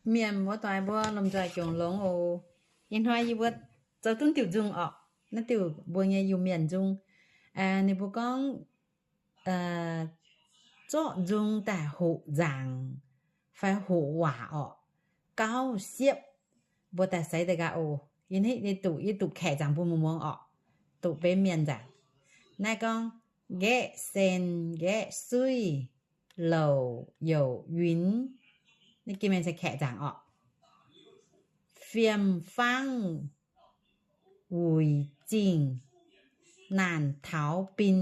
Mienh muoz-doic mbuo lomh nzoih jomc longx oc. Ih hnoi yie mbuo zoux duqv diuc nzung orqc. Naaiv diuc mbuo nyei Iu-Mienh nzung. Ninh mbuo gorngv zorqv nzung daaih hoqc nzaangc fai hoqc waac orqc, gauv siepv, mbuo daaih seix daaih gaax oc. Yie duqv, yie duqv kaeqv nzaangc bun mienh muangx orqc, doqc benx mienh nzaangc. Naaiv gorngv, nqaeqv sen nqaeqv suiv, louc youc yuinx. Naaiv gin mengh se kaeqv nzaangc orqc. Fiem fangv wuic zingh, naanc taux bin.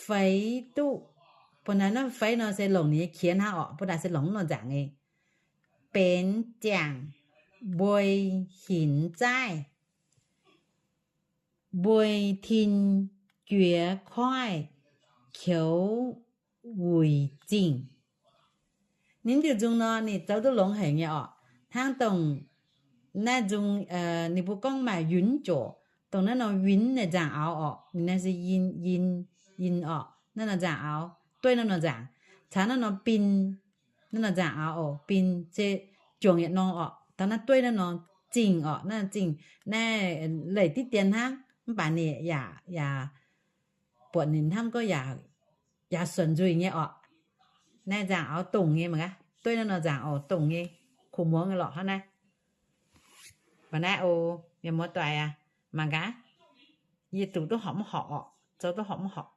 Feix duqv, bun naaiv feix nor se longc ninh nyei qiex hnangv orqc, bun naaiv se longc nor nzaangc nyei. Benx ziangh mbuei hinx zaaiv, mbuei tin juex koiv, qioux wuic zingh. Ninh diuc nzung nor ninh zoux duqv longx haic nyei orqc. Hnangv dongh naaiv nzung ninh mbuo gorngv maaih yuinx joc, dongh naaiv nor yuinx naaiv nzaangc-aaux orqc, ninh naaiv se yin, yin, yin orqc, naaiv nor nzaangc-aaux dueiv naaiv nor nzaangc. Caux naaiv nor bin, naaiv nor nzaangc-aaux oc, bin se juangc yietc norm orqc, dongh naaiv dueiv naaiv nor zingh orqc, naaiv zingh. Naaiv leih diqv dien hnangv mv baac ninh yaac, yaac buatc ninh hnamv gorngv yaac, yaac suonc nzuih nyei orqc. Naaiv nzaangc-aaux dongh nyei mangc gaax, dueiv naaiv nor nzaangc-aaux dongh nyei, kuv muangx nyei lorqc hnangv naaiv. Mv baac naaiv oc, mienh muoz-doic aac, mangc gaax, yie doqc duqv horpc mv horpc orqc, zoux duqv horpc mv horpc.